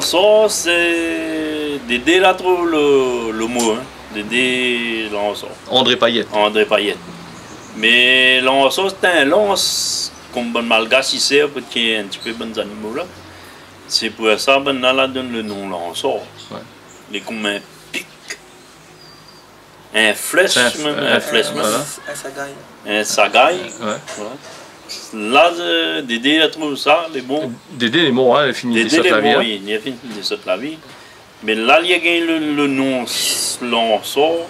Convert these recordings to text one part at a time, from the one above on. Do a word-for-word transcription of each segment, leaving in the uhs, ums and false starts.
Lansor, sé Dédé la trouv lo, lo mo, in. Dédé Lansor. André Payet. André Payet. Mé lansor, sé in lans, konm bann Malgash i sèr pou tié in ti pé bann zanimo la. Sé pou sa banna la donn lo non lansor. Oué. Lé konm in pik. In flèsh, sé in f-, mèm, in, in flèsh, in, mèm. Voilà. In sagay. In sagay. Oué. Oué. La, euh, Dédé la trouv sa, lé bon. Dédé lé mor, in, li la fini, Dédé lé mor, li la fini déshot la vi. Mé la, li la gingn lo, lo non s-, Lansor.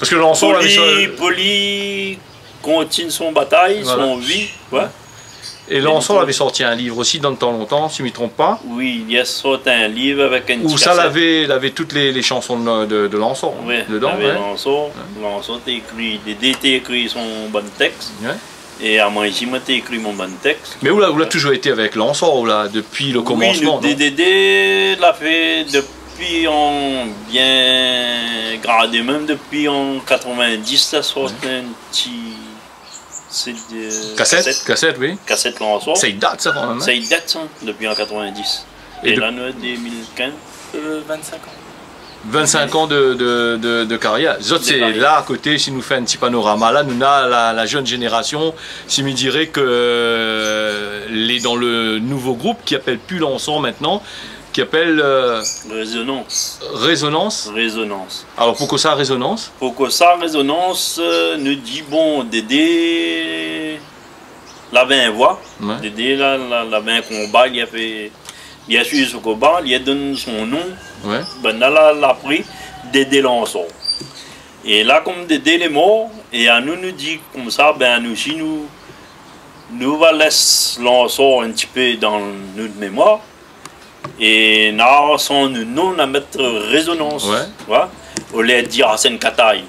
Parske Lansor, la, pou li, pou li kontinié son batay, son vi, oué. Voilà. É Lansor lavé sorti in liv osi dan lo tan lontan, si mi tronp pa. Oui, li la sorti in liv avèk in ti kasèt. Ousa lavé, lavé tout lé, lé shanson de, de, de Lansor dedan, oué. Lansor, Lansor té ékri, Dédé té ékri son bann tèks. Oué. É amoin osi, moin té ékri mon bann tèks. Mé ou la, ou la touzour été avèk Lansor, ou la, dopi lo komansman, non ? Oui, nou, Dédé la fé dopi an bien gardé, mèm dopi an katrovindis, la sort in ti CD, kasèt, kasèt, oui. Kasèt Lansor. Sa i dat sa kan mèm, in ? Sa i dat sa, dopi an katrovindis. É la nou lé dé mil kinz. Euh, vingt-cinq ans. Vingt-cinq ans de, de, de, de carrière. Zot, sé la, a koté, si nou fé in ti panorama, la, nou na la, la jeune génération, si mi diré ke, euh, lé dan lo nouvo group ki apèl pi Lansor mintnan, ki apèl, euh, Résonance. Résonance. Résonance. Alor, poukosa Résonance ? Poukosa Résonance, euh, nou di, bon, Dédé lavé in voi. Oué. Dédé la, la, lavé in konba, li la fé, li la suiv son konba, li la donn son non. Oué. Banna la, la pri Dédé Lansor. É la, konm Dédé lé mor, é anou, nou di konmsa, bin, anou osi, nou, nou va lès Lansor in ti pé dan nout mémoir. É na son non, nou la mèt Résonance. Oué. Oué. Olié dir Arsène Katay.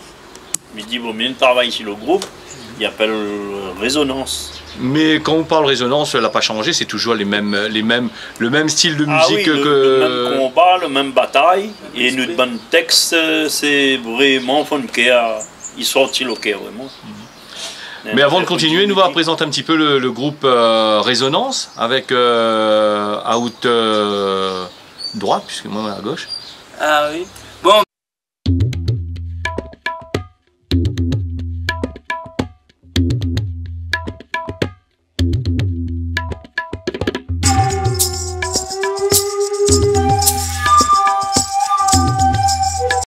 Mi di, bon, mi travay si lo group, li apèl Résonance. Mé kan ou parl Résonance, la pa shanzé, sé touzour lé mèm, lé mèm, lo mèm stil de mizik ke... Ah oui, lo, lo mèm konba, lo mèm batay, é nout bann tèks, euh, sé vréman fon de kèr, i sort si lo kèr, vréman. Mé avan de kontinié, nou va prézant in ti pé lo, lo group, euh, Résonance avèk, euh, a out, euh, droit, puiske moin, moin a gosh. Ah oui.